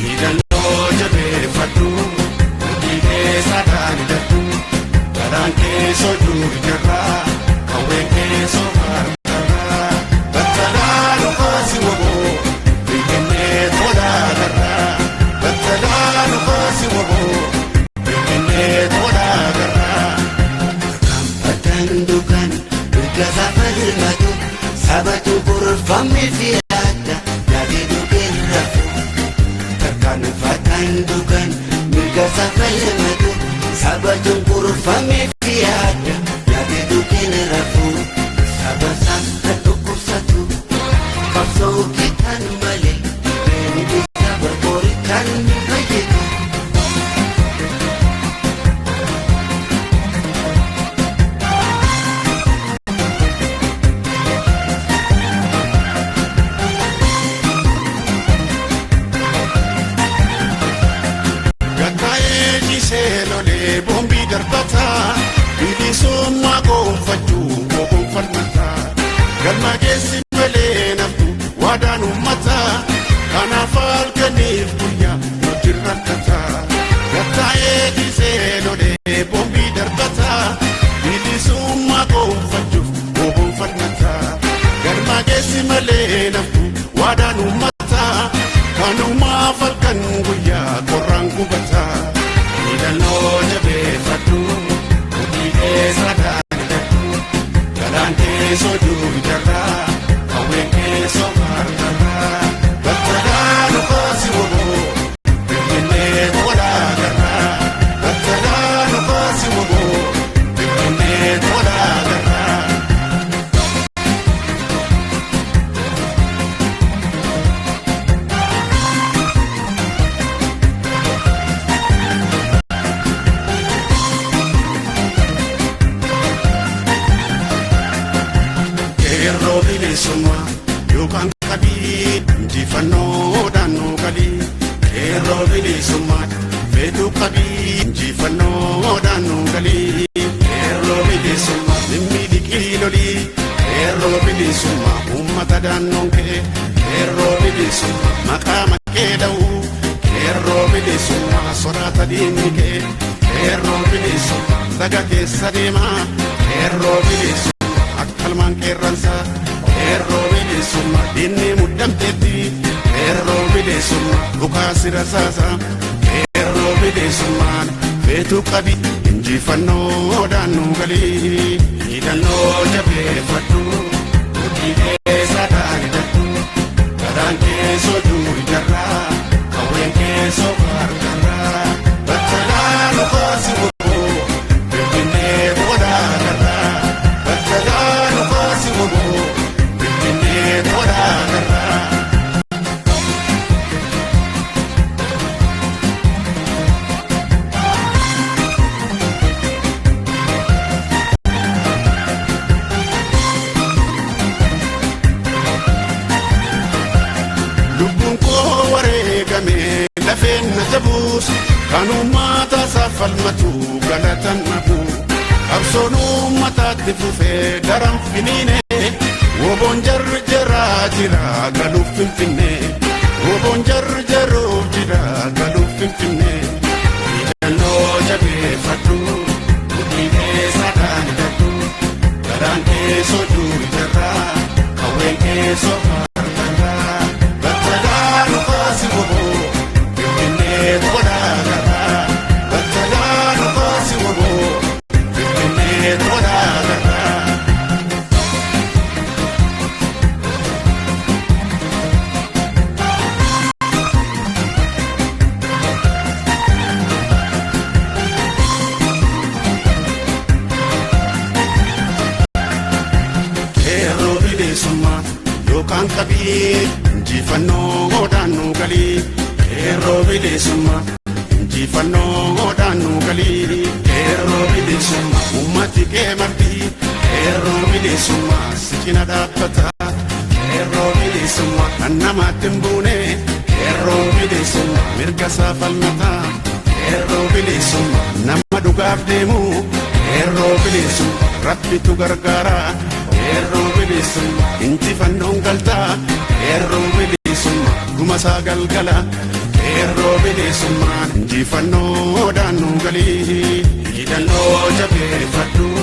Hidhannoo jabeeffadhu, hojii keessa daandadhu, garaan keessoo duujarraa, qawween keessoo harkarraa, battalaa dhufaasi woboo, finfinnee tolaa garraa, battalaa dhufaasi woboo, finfinnee tolaa garraa. Kampatan dukan mirga falmatu, sabatu kurfame fi adda nyaatee dhugeen rafu. Tarkaanfatan dukan mirga falmatu, sabatu kurfame fi adda nyaatee dhugeen rafu. Saba isaaf kan dhukkubsatu, qabsoo kitaan malee, dhibeen isa barbooritaan fayyadu. Gattaa'ee ciisee lolee boombii darbataa, bilisummaa gonfachuu gonfalmataa, galma geessi malee naftu waadaan uummataa, kanaaf halkaniif guyyaa nuti rakkataa. Gattaa'ee ciisee lolee boombii darbataa, bilisummaa gonfachuuf gonfalmataa, galma geessi malee naftu waadaan uummataa, kanumaaf halkan guyyaa qorraan gubataa. Hidhannoo jabeeffadhu, hojii keessa daandadhu, galaan keessoo duujarraa, qawween keessoo harkarraa, battalaa dhufaasi woboo, finfinnee tolaa garraa, battalaa dhufaasi woboo, finfinnee tolaa garraa. Qeerroo bilisummaa yookaan qabii, injifannoodhaan nuu galii. Qeerroo bilisummaa feetuu qabii, injifannoodhaan nuu galii. Qeerroo bilisummaa mimmiidhiqii lolii. Qeerroo bilisummaa uummata daannoon kee. Qeerroo bilisummaa maqaa maqee dha'uu. Qeerroo bilisummaa sodaata diinni kee. Qeerroo bilisummaa laga keessa deemaa. Qeerroo bilisummaa akkalmaan qeerransaa. Qeerroo bilisummaa diinni muddamteetti. Qeerroo bilisummaa dhukaasi rasaasa. Qeerroo bilisummaan feetuu qabi, injifannoodhaan nuu galii. Hidhannoo jabeeffadhu, hojii keessa daandadhu, garaan keessoo duujarraa, qawween keessoo harkarraa, battalaa dhufaasi woboo, finfinnee tolaa garraa, battalaa dhufaasi woboo, finfinnee tolaa garraa. Lubbuun koo wareegame lafeen na jabuus, kan uummata isaaf falmatu galatan nabu. Qabsoon uummataatti fufee daran finiine, woboon jarri jaraa jira galuuf finfinnee. Woboon jarri jaruuf jira galuuf finfinnee. Hidhannoo jabeeffadhu, hojii keessa daandadhu, garaan keessoo duujarraa, qawween keessoo harkarraa, battalaa dhufaasi woboo, finfinnee tolaa garraa, battalaa dhufaasi woboo, finfinnee tolaa garraa. Qeerroo bilisummaa yookaan qabii, injifannoodhaan nuu galii. Qeerroo bilisummaa injifannoodhaan nuu galii. Qeerroo bilisummaa uummati kee marti. Qeerroo bilisummaa si cina dhaabbata. Qeerroo bilisummaa kan namaatti hin buune. Qeerroo bilisummaa mirga isaa falmata. Qeerroo bilisummaa nama dhugaaf deemu. Qeerroo bilisummaa rabbitu gargaara. Qeerroo bilisummaa injifannoon galtaa. Qeerroo bilisummaa. Ganamasaa galgala qeerroo bilisummaan injifannoodhaan nu galii. Hidhannoo jabeeffadhu.